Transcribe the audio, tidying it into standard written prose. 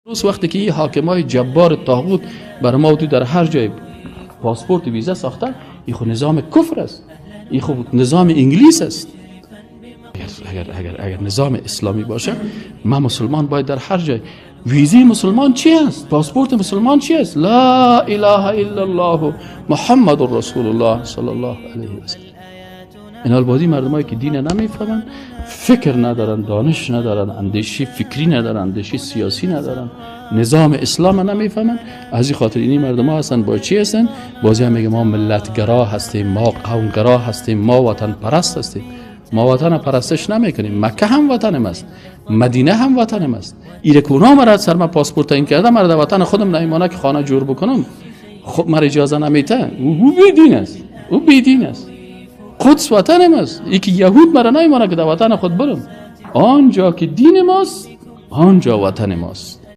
وقتی که این حاکمای جبار طاغوت بر ما و تو در هر جای پاسپورت ویزا ساختن، این خو نظام کفر است، این خو نظام انگلیس است. اگر اگر اگر نظام اسلامی باشه، ما مسلمان باید در هر جای، ویزی مسلمان چی است؟ پاسپورت مسلمان چی است؟ لا اله الا الله محمد رسول الله صلی الله علیه و سلم. این بازی مردمایی که دین نمیفهمن، فکر ندارن، دانش ندارن، اندیشه فکری ندارن، اندیشه سیاسی ندارن، نظام اسلام نمیفهمن، از این خاطر اینی مردم ها هستن. با چی هستن؟ بازی هم میگه ما ملتگرا هستیم، ما قومگرا هستیم، ما وطن پرست هستیم. ما وطن پرستش نمیکنیم. مکه هم وطنم است، مدینه هم وطنم است. ایره که اونا مرا سر ما پاسپورت این کرده، مرا در وطن خودم نمیمانه که خانه جور بکنم. خب مرا اجازه نمیته. او بیدین است، او بیدین است. قدس وطنم است، ای که یهود مرا نمیمانه که در وطن خود برم. آنجا که دین ماست، آنجا وطن ماست.